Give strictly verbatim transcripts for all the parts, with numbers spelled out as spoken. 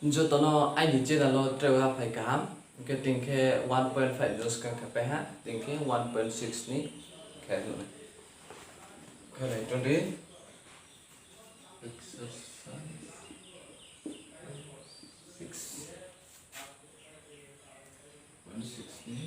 Joto no aini channel wo tre ha phai kaham. Hing khe tini khe one point five no skang khe pai ha, tini khe one point six ni khe nuh nai. Khe nai tong di. Exercise six point six ni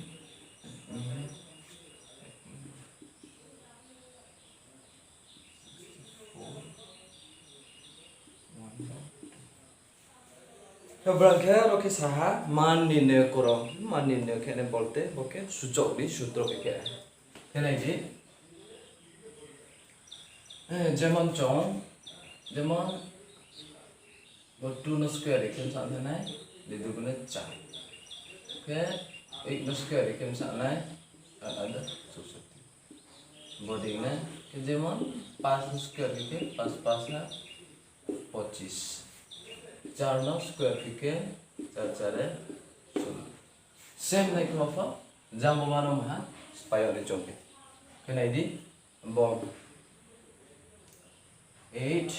Bra khe aro khe sa ha, মান নির্ণয় করো, মান নির্ণয় khe nai bolte, bo khe suchok ni sutro khe khe. Khe nai di. Eh, যেমন chung, যেমন bo two no square ri khe msa nai, দুই দুগুণে চার. Khe eight no square ri khe msa nai, আট আট চৌষট্টি. Bo dei nai, khe যেমন পাঁচ no square ri khe পাঁচ পাঁচা পঁচিশ. চার no square ri khe চার চারে ষোলো. Same nai khe bo pho, jang bo mano maha, spayok ni chong khe. Khe nai di, bo eight,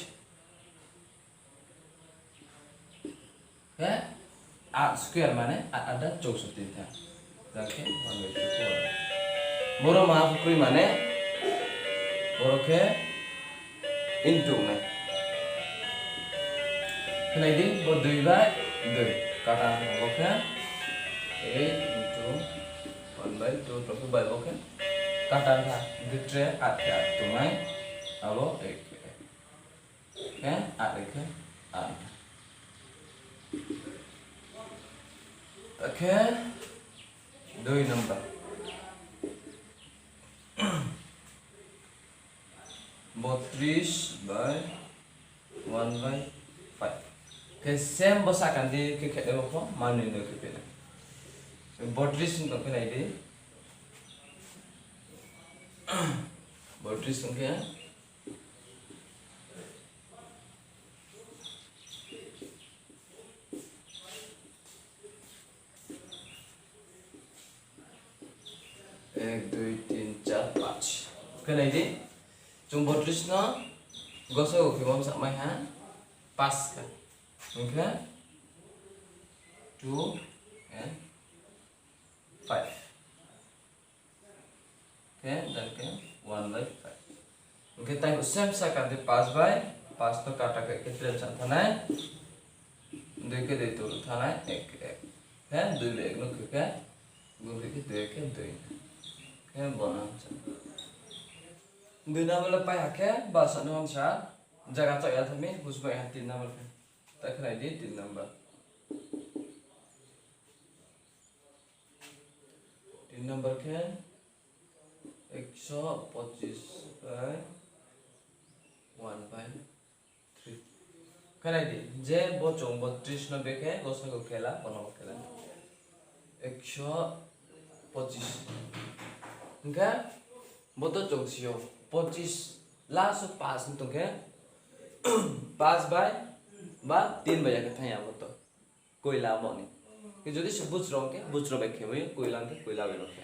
হ্যাঁ, আট square মানে আট আটা চৌষট্টি tha. Jang khe one by two khe. Boro ma pho kroi mane, boro khe into nai. Khe nai di, bo দুই by দুই. Kata bo khe eight into one by two, bo khe kata tha. Hing khe tre আট khe আট tongnai, abo এক khe এক. Khe আট এক khe আট. Khe দুই number. বত্রিশ by one by five. Khe same bo sahka di khe khe bo pho, মান নির্ণয় khe phi nai. বত্রিশ ni tong khe nai di. বত্রিশ tong khe এক, দুই, তিন, চার, পাঁচ. Khe nai di, chung বত্রিশ no gosa wo khe bo msa mai ha, পাঁচ kha. Hing khe two and five. Khe jang khe one by five. Hing khe taibo same sahka di পাঁচ by পাঁচ no kata khe khe tre msa thanai. দুই khe দুই tongnai, এক khe এক. Khe দুই by এক no khe khe, গুণ khe khe দুই এক khe দুই. Khe bo no msa. দুই number le pai ha khe, basa no msa. Jaga chak ya tha mi, husbai ha তিন number khe. Ta khe nai di তিন number. তিন number khe একশো পঁচিশ by one by three. Khe nai di, je bo chung বত্রিশ no bekhe gosa wo khela, bo no khela. একশো পঁচিশ. Hing khe bo to chung si yo, পঁচিশ last wo পাঁচ no tong khe, পাঁচ by ba তিন by ya khe thanng ya bo to. Koila bo ni. Khe jodi se bujrong khe, bujrong bai khe bai, koila khe, koila bai no khe.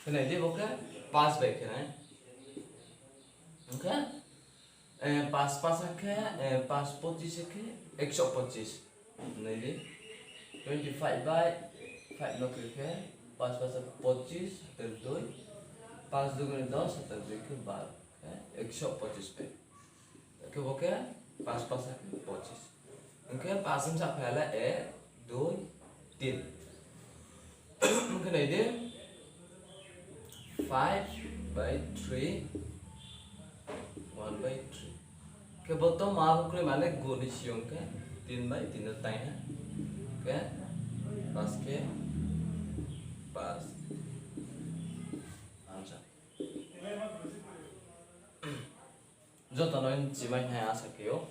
Khe nai di bo khe পাঁচ by khe nai. Hing khe, পাঁচ পাঁচ khe, পাঁচ পঁচিশ khe, একশো পঁচিশ. Nai di, twenty five by five no khe khe, পাঁচ পাঁচ পঁচিশ, হাতের দুই, পাঁচ দুগুণে দশ, হাতের দুই khe বারো, একশো পঁচিশ pai. Khe bo khe পাঁচ পাঁচ khe পঁচিশ. Hing khe পাঁচ msa phai ha le এক, দুই, তিন. Hing khe nai di, five by three, one by three. Khe bo to ma kroi mane গুণ ni siyong khe তিন by তিন no tang ha. Khe পাঁচ khe পাঁচ. Answer. Joto no nchimai nai asa khe ou.